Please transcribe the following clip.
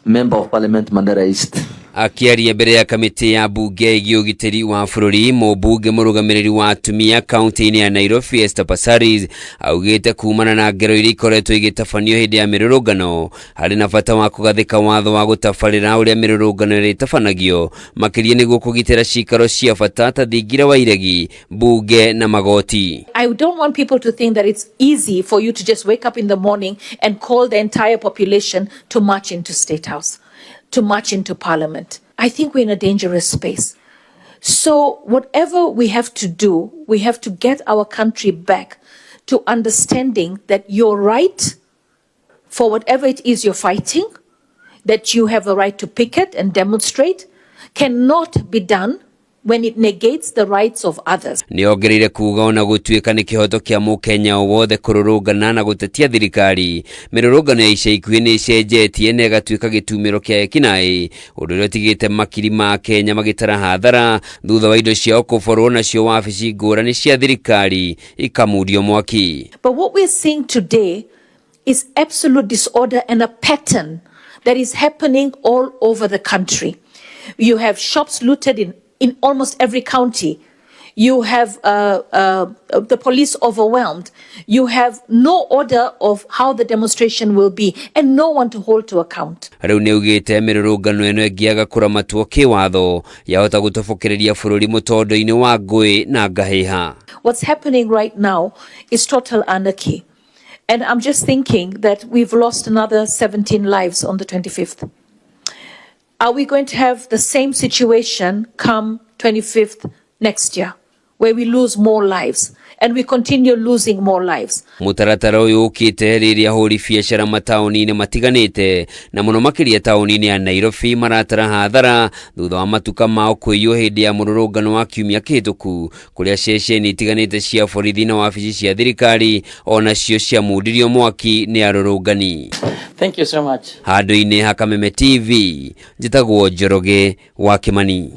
Member of Parliament, Mandera East. Akĩaria mbere ya kamĩtĩ ya mbunge ĩgiĩ ũgitĩri wa bũrũri, mũmbunge mũrũgamĩrĩri wa atumia kaunti-inĩ ya Nairobi Esther Passaris augĩte kumana na ngero iria ikoretwo igĩtabanio hĩndĩ ya mĩrũrũngano, harĩ na bata wa kũgathĩka watho wa gũtabarĩra ũrĩa mĩrũrũngano ĩrĩtabanagio, makĩria nĩguo kũgitĩra cikaro cia bata ta thingira wa iregi, mbunge na magoti. I don't want people to think that it's easy for you to just wake up in the morning and call the entire population to march into State House, to march into Parliament. I think we're in a dangerous space. So whatever we have to do, we have to get our country back to understanding that your right for whatever it is you're fighting, that you have a right to picket and demonstrate, cannot be done when it negates the rights of others. Nĩ ongereire kuga ona gũtuĩka nĩ kĩhoto kĩa mũkenya o wothe kũrũrũngana na gũtetia thirikari, mĩrũrũngano ya ica ikuhĩ nĩ ĩcenjetie na ĩgatuĩka gĩtumĩro kĩa ekinaĩ, ũndũ ũrĩa ũtigĩte makiri ma Kenya magĩtara hathara thutha wa indo ciao kũborwo, nacio wabici ngũrani cia thirikari ikamundio mwaki. But what we're seeing today is absolute disorder and a pattern that is happening all over the country. You have shops looted in almost every county. You have the police overwhelmed. You have no order of how the demonstration will be and no one to hold to account. Rĩu nĩ augĩte mĩrũrũngano ĩno ĩngĩaga kũramatwo kĩwatho yahota gũtobokereria bũrũri mũtondo-inĩ wa ngũĩ na ngahĩha. What's happening right now is total anarchy. And I'm just thinking that we've lost another 17 lives on the 25th. Are we going to have the same situation come 25th next year, where we lose more lives and we continue losing more lives? Mũtaratara ũyũ ũkĩte rĩrĩa ahũri biacara mataũni-inĩ matiganĩte na mũno makĩria taũni-inĩ ya Nairobi maratara hathara thutha wa matuka mao kũiywo hĩndĩ ya mũrũrũngano wa kiumia kĩhĩtũku, kũrĩa ceceni itiganĩte cia borithi na wabici cia thirikari onacio ciamundirio mwaki nĩ arũrũngani. Thank you so much. Handũ-inĩ ha Kameme TV, njĩtagwo Njoroge wa Kĩmani.